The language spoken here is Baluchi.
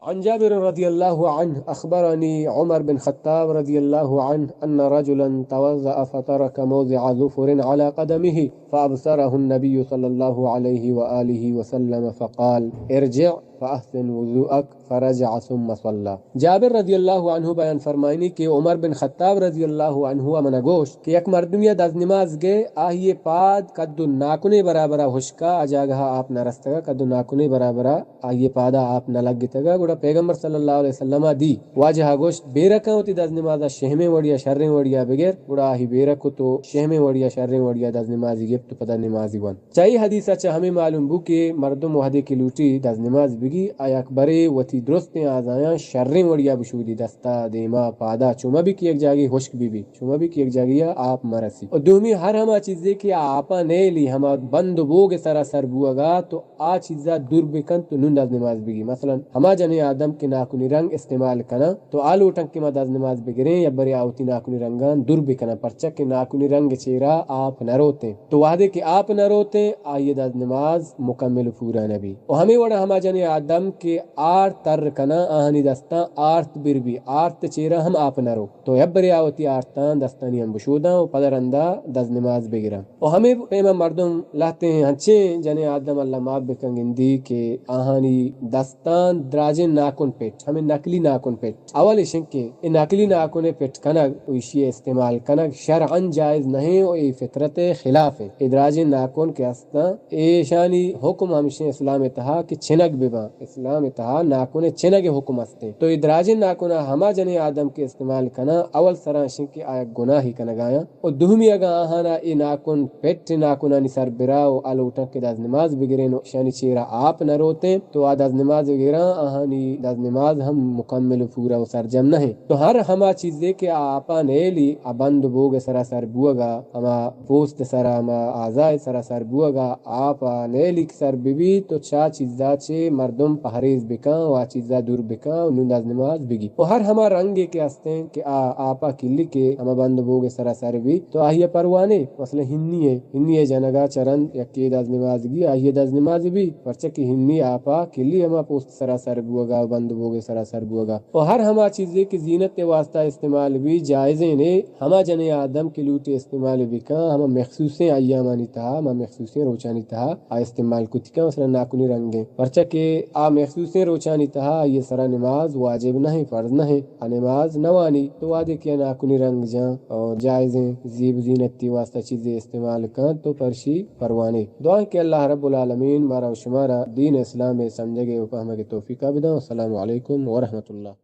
عن جابر رضي الله عنه أخبرني عمر بن خطاب رضي الله عنه أن رجلا توضأ فترك موضع ظفر على قدمه فأبصره النبي صلى الله عليه وآله وسلم فقال: ارجع فأحسن وضوءك، فرجع ثم صلى. جابر رضی اللہ عنہ بیان فرمائنی کہ عمر بن خطاب رضی اللہ عنہ ء منا گوشت کہ یک مردمی ء دزنماز گئے، آئی ء پاد کد و ناکنے برابرا ہشکا، آ جاگہ ء آپ نہ رستگا، کد و ناکنے برابرا آئی ء پادا آپ نہ لگتگا، گڑا پیغمبر صلی اللہ علیہ وسلم ء دی، واجہ ء گوشت: بیرکاں وتی دزنمازا شہمیں وڑیا شریں وڑیا بگر، گڑا آہی بیرک کت و شہمیں وڑیا شریں وڑیا دزنمازی گپت و پدا نمازی ونت۔ چہ اے حدیث ء چہ ہمے معلوم بو کہ مردم وہدے کہ لوٹی دزنماز بگی، آ یک برے وتی درستیں اعضایاں شریں وڑیا بشودی، دستا، دیما، پادا، چو مہ بی کہ یک جاگے ہشک بہ بی، چو مہ بی کہ یک جاگے ء آپ مہ رسی۔ و دومی ہر ہما چیزے کہ آ آپا نیلی، ہما بند و بوگ ء سرا سر بوگا، تو آ چیزا دور بکن تو نون دزنماز بگی۔ مثلاً ہما جنیں آدم کہ ناکنی رنگ استعمال کناں، تو آ لوٹاں کہ ما دزنماز بگریں، یا برے آ وتی ناکنی رنگاں دور بکناں، پرچا کہ ناکنی رنگ چیرا آپ نہ روتیں۔ تو وہدے کہ آپ نہ روتیں، آئی ء دزنماز مکمل و پورا نہ بی۔ و ہمے وڑا ہما جنیں آدم کہ آرت تر کناں، آہانی دستاں آرت بر بی، آرت چیرا ہم آپ نہ رو، تو یبرے آ وتی آرتاں دستانی ہم بشوداں و پدا رندا دزنماز بگراں۔ و ہمے پیما مردم لہتیں ہنچیں جنیں آدم، اللہ معاف بکن، گندی کہ آہانی دستاں دراجیں ناکن پٹ، ہمے نقلی ناکن پٹ۔ اول ایش انت کہ اے نقلی ناکن ء پٹ کنگ و ایشی ء استعمال کنگ شرعاً جائز نہ انت و اے فطرت ء خلاف انت۔ اے دراجیں ناکن کہ ہستاں، ایشانی حکم ہمیش انت اسلام ء تہا کہ چنگ بہ باں۔ اسلام ء تہا ناکن ء چنگ ء حکم است انت۔ تو اے دراجیں ناکن ء ہما جنیں آدم کہ استعمال کناں، اول سرا ایش انت کہ آ یک گناہے کنگ ء آیاں۔ و دومی اگاں آہانا اے ناکن پٹ ناکنانی سر برا و آ لوٹاں کہ دزنماز بگرین و اشانی چیرا آپ نہ روتیں، تو آ دزنماز گراں، آہانی دزنماز ہم مکمل و پورا و سرجم نہ انت۔ تو ہر ہما چیزے کہ آ آپا نیلی، آ بند و بوگ سرا سر بوگا، ہما پوست سرا، ہما اعضاء سرا سر بوگا، آپا نیلی کہ سر ببی، تو چا چیزا چے مردم پہریز بکاں و آ چیزا دور بکاں و نون دزنماز بگی۔ و ہر ہما رنگے کہ ہستیں کہ آ آپا کلی کہ ہما بند بوگ سرا سر بی، تو آہی پروانے، مثلاً ہنی ہے، ہنی ہے جنگا چرند یکے دزنمازگی، آہی دزنماز بی، پرچہ کہ ہنی آپا کلی ہما پوست سرا سر بوگا و بند بوگ سرا سر بوگا۔ و ہر ہما چیزے کہ زینت واسطہ استعمال بی، جائزیں نے، ہما جنیں آدم کہ لوٹی استعمال بکاں، ہما مخصوصیں ایامانی تہا، ہما مخصوصیں روچانی تہا آ استعمال کتی کن، مثلاً ناکنی رنگیں۔ پرچہ کہ آ مخصوصیں روچانی تہا آئی سرا نماز واجب نہ انت، فرض نہ انت، آ نماز نہ وانی۔ تو وہدے کہ آ ناکنی رنگ جاں اور جائزیں زیب زینتی واسطہ چیزے استعمال کن تو پرشی پروانے۔ دعا کہ اللہ رب العالمین مارا و شمارا دین اسلام سمجھگے و فہمگے توفیقہ بداں۔ السلام علیکم ورحمۃ اللہ۔